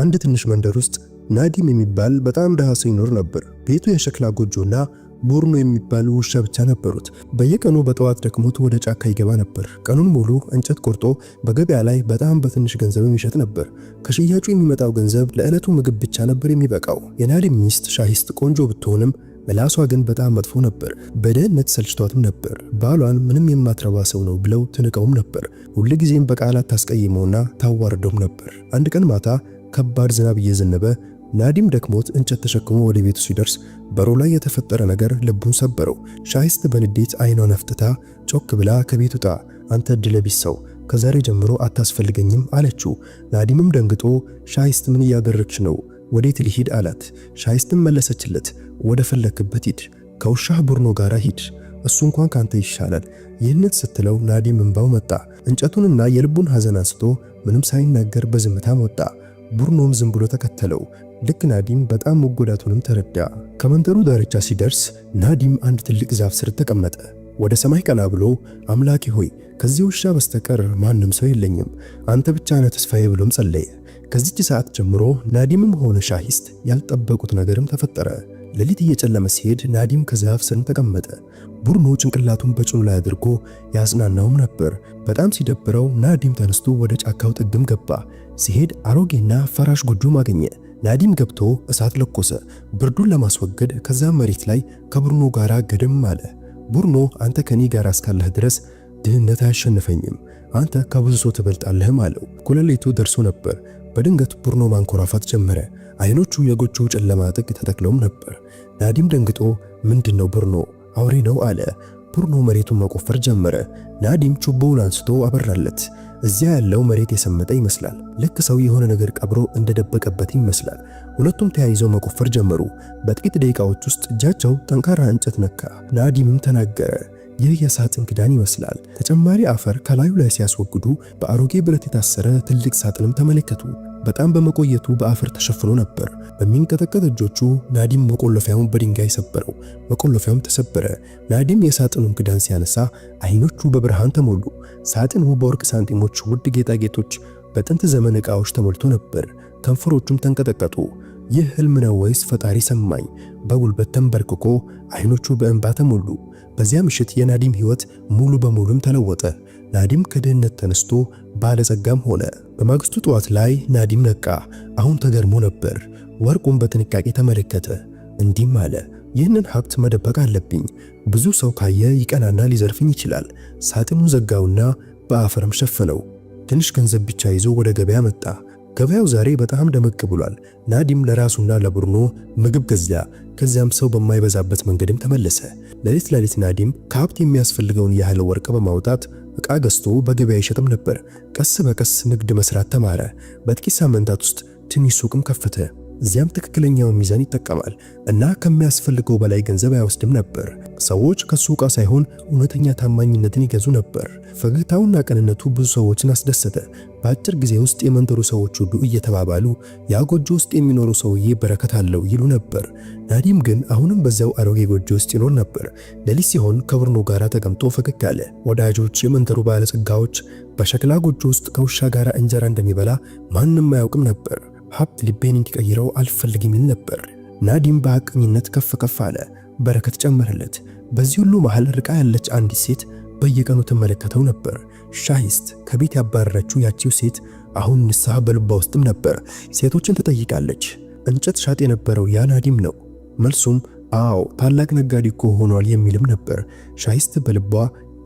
አንድ ትንሽ መንደር ውስጥ ናዲም የሚባል በጣም ድሃ ሰው ይኖር ነበር። ቤቱ የሸክላ ጎጆና ቡርኖ የሚባል ውሻ ብቻ ነበሩት። በየቀኑ በጠዋት ደክሞት ወደ ጫካ ይገባ ነበር። ቀኑን ሙሉ እንጨት ቆርጦ በገበያ ላይ በጣም በትንሽ ገንዘብም ይሸጥ ነበር። ከሽያጩ የሚመጣው ገንዘብ ለዕለቱ ምግብ ብቻ ነበር የሚበቃው። የናዲም ሚስት ሻሂስት ቆንጆ ብትሆንም ምላሷ ግን በጣም መጥፎ ነበር። በድህነት ሰልችቷትም ነበር። ባሏን ምንም የማትረባ ሰው ነው ብለው ትንቀውም ነበር። ሁልጊዜም በቃላት ታስቀይመውና ታዋርደውም ነበር። አንድ ቀን ማታ ከባድ ዝናብ እየዘነበ ናዲም ደክሞት እንጨት ተሸክሞ ወደ ቤቱ ሲደርስ በሩ ላይ የተፈጠረ ነገር ልቡን ሰበረው። ሻሂስት በንዴት አይኗን አፍጥታ ጮክ ብላ ከቤት ውጣ፣ አንተ እድለቢስ ሰው፣ ከዛሬ ጀምሮ አታስፈልገኝም አለችው። ናዲምም ደንግጦ ሻሂስት ምን እያደረግች ነው? ወዴት ልሂድ አላት። ሻሂስትም መለሰችለት፣ ወደ ፈለክበት ሂድ፣ ከውሻህ ቡርኖ ጋር ሂድ፣ እሱ እንኳን ካንተ ይሻላል። ይህንን ስትለው ናዲም እንባው መጣ። እንጨቱንና የልቡን ሐዘን አንስቶ ምንም ሳይናገር በዝምታም ወጣ። ቡርኖም ዝም ብሎ ተከተለው። ልክ ናዲም በጣም መጎዳቱንም ተረዳ። ከመንደሩ ዳርቻ ሲደርስ ናዲም አንድ ትልቅ ዛፍ ስር ተቀመጠ። ወደ ሰማይ ቀና ብሎ አምላኬ ሆይ ከዚህ ውሻ በስተቀር ማንም ሰው የለኝም፣ አንተ ብቻ ነህ ተስፋዬ ብሎም ጸለየ። ከዚች ሰዓት ጀምሮ ናዲምም ሆነ ሻሂስት ያልጠበቁት ነገርም ተፈጠረ። ሌሊት እየጨለመ ሲሄድ ናዲም ከዛፍ ስር ተቀመጠ። ቡርኖ ጭንቅላቱን በጭኑ ላይ አድርጎ ያጽናናውም ነበር። በጣም ሲደብረው ናዲም ተነስቶ ወደ ጫካው ጥግም ገባ። ሲሄድ አሮጌና ፈራሽ ጎጆም አገኘ። ናዲም ገብቶ እሳት ለኮሰ፣ ብርዱን ለማስወገድ። ከዛም መሬት ላይ ከቡርኖ ጋር ገደም አለ። ቡርኖ አንተ ከኔ ጋር እስካለህ ድረስ ድህነት አያሸንፈኝም፣ አንተ ከብዙ ሰው ትበልጣለህም አለው። እኩለ ደርሶ ነበር። በድንገት ቡርኖ ማንኮራፋት ጀመረ። አይኖቹ የጎጆው ጨለማ ጥግ ተተክለውም ነበር። ናዲም ደንግጦ ምንድነው ቡርኖ አውሬ ነው አለ። ቡርኖ መሬቱን መቆፈር ጀመረ። ናዲም ችቦውን አንስቶ አበራለት። እዚያ ያለው መሬት የሰመጠ ይመስላል። ልክ ሰው የሆነ ነገር ቀብሮ እንደደበቀበት ይመስላል። ሁለቱም ተያይዘው መቆፈር ጀመሩ። በጥቂት ደቂቃዎች ውስጥ እጃቸው ጠንካራ እንጨት ነካ። ናዲምም ተናገረ፣ ይህ የሳጥን ክዳን ይመስላል። ተጨማሪ አፈር ከላዩ ላይ ሲያስወግዱ በአሮጌ ብረት የታሰረ ትልቅ ሳጥንም ተመለከቱ። በጣም በመቆየቱ በአፈር ተሸፍኖ ነበር። በሚንቀጠቀጥ እጆቹ ናዲም መቆለፊያውን በድንጋይ ሰበረው። መቆለፊያውም ተሰበረ። ናዲም የሳጥኑን ክዳን ሲያነሳ አይኖቹ በብርሃን ተሞሉ። ሳጥኑ በወርቅ ሳንቲሞች፣ ውድ ጌጣጌጦች፣ በጥንት ዘመን ዕቃዎች ተሞልቶ ነበር። ከንፈሮቹም ተንቀጠቀጡ። ይህ ህልም ነው ወይስ ፈጣሪ ሰማኝ? በጉልበት ተንበርክኮ አይኖቹ በእንባ ተሞሉ። በዚያ ምሽት የናዲም ህይወት ሙሉ በሙሉም ተለወጠ። ናዲም ከድህነት ተነስቶ ባለጸጋም ሆነ። በማግስቱ ጠዋት ላይ ናዲም ነቃ። አሁን ተገርሞ ነበር። ወርቁን በጥንቃቄ ተመለከተ። እንዲህም አለ፣ ይህንን ሀብት መደበቅ አለብኝ። ብዙ ሰው ካየ ይቀናና ሊዘርፍኝ ይችላል። ሳጥኑን ዘጋውና በአፈርም ሸፈነው። ትንሽ ገንዘብ ብቻ ይዞ ወደ ገበያ መጣ። ገበያው ዛሬ በጣም ደመቅ ብሏል። ናዲም ለራሱና ለቡርኖ ምግብ ገዛ። ከዚያም ሰው በማይበዛበት መንገድም ተመለሰ። ሌሊት ሌሊት ናዲም ከሀብት የሚያስፈልገውን ያህል ወርቅ በማውጣት ዕቃ ገዝቶ በገበያ ይሸጥም ነበር። ቀስ በቀስ ንግድ መስራት ተማረ። በጥቂት ሳምንታት ውስጥ ትንሽ ሱቅም ከፈተ። እዚያም ትክክለኛውን ሚዛን ይጠቀማል እና ከሚያስፈልገው በላይ ገንዘብ አይወስድም ነበር። ሰዎች ከሱ ዕቃ ሳይሆን እውነተኛ ታማኝነትን ይገዙ ነበር። ፈገግታውና ቅንነቱ ብዙ ሰዎችን አስደሰተ። በአጭር ጊዜ ውስጥ የመንደሩ ሰዎች ሁሉ እየተባባሉ ያ ጎጆ ውስጥ የሚኖረው ሰውዬ በረከት አለው ይሉ ነበር። ናዲም ግን አሁንም በዚያው አሮጌ ጎጆ ውስጥ ይኖር ነበር። ሌሊት ሲሆን ከብርኖ ጋር ተቀምጦ ፈገግ አለ። ወዳጆች፣ የመንደሩ ባለጸጋዎች በሸክላ ጎጆ ውስጥ ከውሻ ጋር እንጀራ እንደሚበላ ማንም አያውቅም ነበር። ሀብት ልቤን እንዲቀይረው አልፈልግም ይል ነበር። ናዲም በሐቀኝነት ከፍ ከፍ አለ፣ በረከት ጨመረለት። በዚህ ሁሉ መሃል ርቃ ያለች አንዲት ሴት በየቀኑ ትመለከተው ነበር። ሻሂስት ከቤት ያባረረችው ያቺው ሴት አሁን ንስሐ በልቧ ውስጥም ነበር። ሴቶችን ትጠይቃለች። እንጨት ሻጥ የነበረው ያ ናዲም ነው? መልሱም አዎ ታላቅ ነጋዴ እኮ ሆኗል የሚልም ነበር። ሻሂስት በልቧ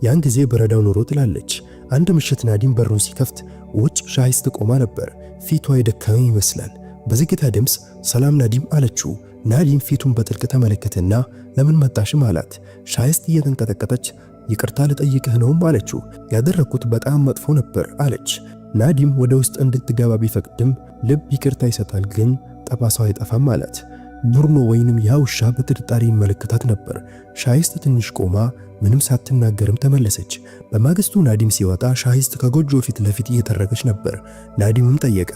ያን ጊዜ በረዳው ኖሮ ትላለች። አንድ ምሽት ናዲም በሩን ሲከፍት ውጭ ሻሂስት ቆማ ነበር። ፊቷ የደከመ ይመስላል። በዝግታ ድምፅ ሰላም ናዲም አለችው። ናዲም ፊቱን በጥልቅ ተመለከተና ለምን መጣሽም አላት። ሻሂስት እየተንቀጠቀጠች ይቅርታ ልጠይቅህ ነውም አለችው። ያደረግኩት በጣም መጥፎ ነበር አለች። ናዲም ወደ ውስጥ እንድትገባ ቢፈቅድም ልብ ይቅርታ ይሰጣል ግን ጠባሳው አይጠፋም አላት። ቡርኖ ወይንም ያ ውሻ በጥርጣሬ ይመለከታት ነበር። ሻሂስት ትንሽ ቆማ ምንም ሳትናገርም ተመለሰች። በማግስቱ ናዲም ሲወጣ ሻሂስት ከጎጆ ፊት ለፊት እየጠረገች ነበር። ናዲምም ጠየቀ፣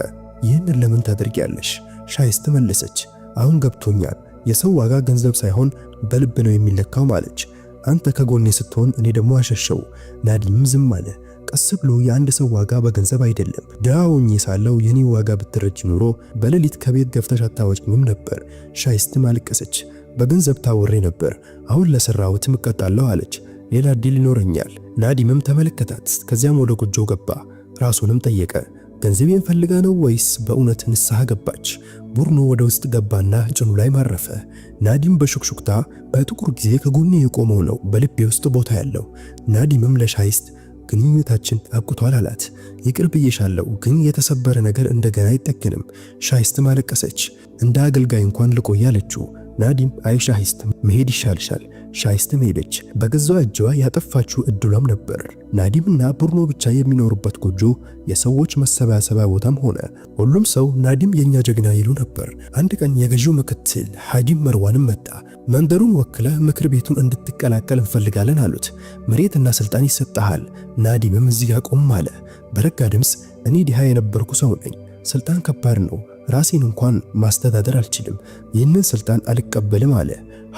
ይህንን ለምን ታደርጊያለሽ? ሻሂስት መለሰች፣ አሁን ገብቶኛል። የሰው ዋጋ ገንዘብ ሳይሆን በልብ ነው የሚለካው አለች። አንተ ከጎኔ ስትሆን እኔ ደግሞ አሸሸው። ናዲምም ዝም አለ። ቀስ ብሎ የአንድ ሰው ዋጋ በገንዘብ አይደለም። ድሃ ሆኜ ሳለሁ የኔ ዋጋ ብትረጂ ኑሮ በሌሊት ከቤት ገፍተሽ አታወጪኝም ነበር። ሻይስትም አለቀሰች። በገንዘብ ታውሬ ነበር፣ አሁን ለሰራሁትም እቀጣለሁ አለች። ሌላ እድል ይኖረኛል። ናዲምም ተመለከታት። ከዚያም ወደ ጎጆው ገባ። ራሱንም ጠየቀ። ገንዘቤን ፈልጋ ነው ወይስ በእውነት ንስሐ ገባች? ቡርኖ ወደ ውስጥ ገባና ጭኑ ላይ ማረፈ። ናዲም በሹክሹክታ በጥቁር ጊዜ ከጎኔ የቆመው ነው በልቤ ውስጥ ቦታ ያለው። ናዲምም ለሻይስት ግንኙነታችን አብቅቷል አላት። ይቅር ብዬሻለሁ፣ ግን የተሰበረ ነገር እንደገና አይጠገንም። ሻይስትም አለቀሰች። እንደ አገልጋይ እንኳን ልቆይ አለችው። ናዲም አይ ሻይስት መሄድ ይሻልሻል። ሻይስትም ሄደች። በገዛ እጇ ያጠፋችው እድሏም ነበር። ናዲምና ቡርኖ ብቻ የሚኖሩበት ጎጆ የሰዎች መሰባሰቢያ ቦታም ሆነ። ሁሉም ሰው ናዲም የኛ ጀግና ይሉ ነበር። አንድ ቀን የገዢው ምክትል ሐጂም መርዋንም መጣ። መንደሩን ወክለህ ምክር ቤቱን እንድትቀላቀል እንፈልጋለን አሉት። መሬትና ስልጣን ይሰጥሃል። ናዲምም እዚህ ጋር ቆም አለ። በረጋ ድምፅ እኔ ድሃ የነበርኩ ሰው ነኝ። ስልጣን ከባድ ነው። ራሴን እንኳን ማስተዳደር አልችልም። ይህንን ስልጣን አልቀበልም አለ።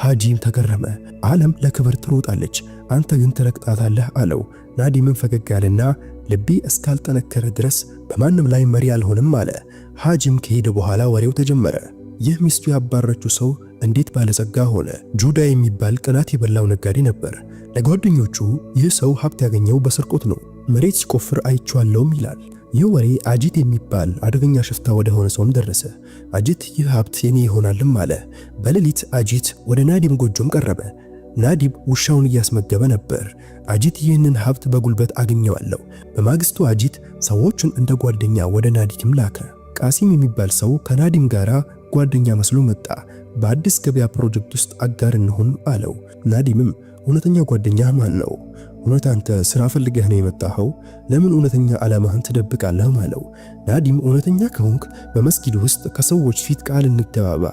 ሐጂም ተገረመ። ዓለም ለክብር ትሮጣለች፣ አንተ ግን ትረግጣታለህ አለው። ናዲምም ፈገግ አለና ልቤ እስካልጠነከረ ድረስ በማንም ላይ መሪ አልሆንም አለ። ሐጂም ከሄደ በኋላ ወሬው ተጀመረ። ይህ ሚስቱ ያባረችው ሰው እንዴት ባለጸጋ ሆነ? ጁዳ የሚባል ቅናት የበላው ነጋዴ ነበር። ለጓደኞቹ ይህ ሰው ሀብት ያገኘው በስርቆት ነው፣ መሬት ሲቆፍር አይቼዋለሁም ይላል። ይህ ወሬ አጂት የሚባል አደገኛ ሽፍታ ወደ ሆነ ሰውም ደረሰ። አጂት ይህ ሀብት የኔ ይሆናልም አለ። በሌሊት አጂት ወደ ናዲም ጎጆም ቀረበ። ናዲም ውሻውን እያስመገበ ነበር። አጂት ይህንን ሀብት በጉልበት አግኘዋለሁ። በማግስቱ አጂት ሰዎችን እንደ ጓደኛ ወደ ናዲም ላከ። ቃሲም የሚባል ሰው ከናዲም ጋራ ጓደኛ መስሎ መጣ። በአዲስ ገበያ ፕሮጀክት ውስጥ አጋር እንሁን አለው። ናዲምም እውነተኛ ጓደኛ ማን ነው? እውነት አንተ ስራ ፈልገህ ነው የመጣኸው? ለምን እውነተኛ ዓላማህን ትደብቃለህ? አለው። ናዲም እውነተኛ ከሆንክ በመስጊድ ውስጥ ከሰዎች ፊት ቃል እንገባባ።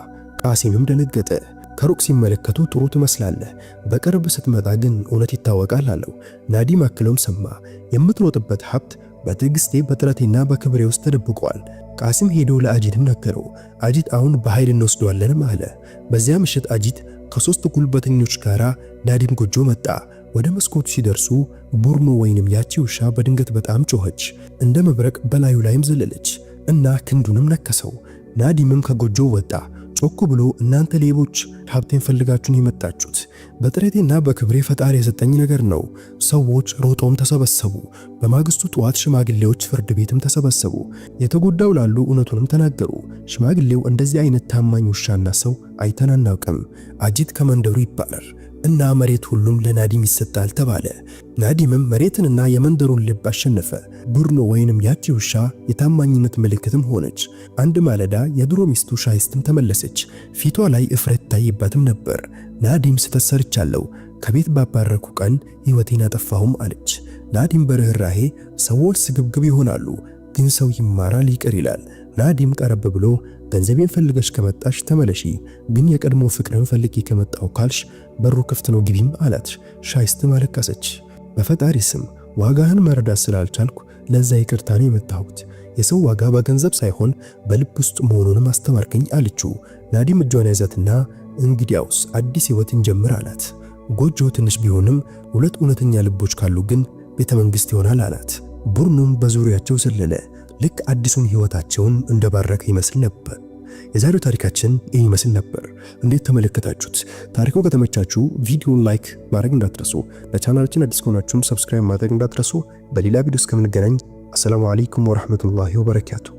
ቃሲምም ደነገጠ። ከሩቅ ሲመለከቱ ጥሩ ትመስላለህ፣ በቅርብ ስትመጣ ግን እውነት ይታወቃል አለው። ናዲም አክሎም ሰማ፣ የምትሮጥበት ሀብት በትዕግስቴ በጥረቴና በክብሬ ውስጥ ተደብቋል። ቃሲም ሄዶ ለአጂትም ነገረው። አጂት አሁን በኃይል እንወስደዋለንም አለ። በዚያ ምሽት አጂት ከሶስት ጉልበተኞች ጋር ናዲም ጎጆ መጣ። ወደ መስኮቱ ሲደርሱ ቡርኖ ወይንም ያቺ ውሻ በድንገት በጣም ጮኸች። እንደ መብረቅ በላዩ ላይም ዘለለች እና ክንዱንም ነከሰው። ናዲምም ከጎጆው ወጣ። ጮክ ብሎ እናንተ ሌቦች ሀብቴን ፈልጋችሁን የመጣችሁት በጥረቴና በክብሬ ፈጣሪ የሰጠኝ ነገር ነው። ሰዎች ሮጠውም ተሰበሰቡ። በማግስቱ ጠዋት ሽማግሌዎች ፍርድ ቤትም ተሰበሰቡ። የተጎዳው ላሉ እውነቱንም ተናገሩ። ሽማግሌው እንደዚህ አይነት ታማኝ ውሻና ሰው አይተን አናውቅም፣ አጂት ከመንደሩ ይባላል እና መሬት ሁሉም ለናዲም ይሰጣል ተባለ። ናዲምም መሬትንና የመንደሩን ልብ አሸነፈ። ቡርኖ ወይንም ያቺ ውሻ የታማኝነት ምልክትም ሆነች። አንድ ማለዳ የድሮ ሚስቱ ሻይስትም ተመለሰች። ፊቷ ላይ እፍረት ይታይባትም ነበር። ናዲም ስህተት ሰርቻለሁ፣ ከቤት ባባረኩ ቀን ሕይወቴን አጠፋሁም አለች። ናዲም በርህራሄ ሰዎች ስግብግብ ይሆናሉ፣ ግን ሰው ይማራል፣ ይቅር ይላል። ናዲም ቀረብ ብሎ ገንዘቤን ፈልገሽ ከመጣሽ ተመለሺ፣ ግን የቀድሞ ፍቅርን ፈልጌ ከመጣው ካልሽ በሩ ክፍት ነው ግቢም አላት። ሻይስትም አለቀሰች። በፈጣሪ ስም ዋጋህን መረዳት ስላልቻልኩ ለዛ ይቅርታ ነው የመጣሁት። የሰው ዋጋ በገንዘብ ሳይሆን በልብ ውስጥ መሆኑንም አስተማርከኝ አለችው። ናዲም እጇን ያዛትና እንግዲያውስ አዲስ ህይወት እንጀምር አላት። ጎጆ ትንሽ ቢሆንም ሁለት እውነተኛ ልቦች ካሉ ግን ቤተ መንግስት ይሆናል አላት። ቡርኑም በዙሪያቸው ዘለለ። ልክ አዲሱን ህይወታቸውን እንደባረከ ይመስል ነበር። የዛሬው ታሪካችን ይህ ይመስል ነበር። እንዴት ተመለከታችሁት? ታሪኩ ከተመቻችሁ ቪዲዮን like ማድረግ እንዳትረሱ፣ ለቻናላችን አዲስ ከሆናችሁም subscribe ማድረግ እንዳትረሱ። በሌላ ቪዲዮ እስከምንገናኝ السلام عليكم ورحمة الله وبركاته።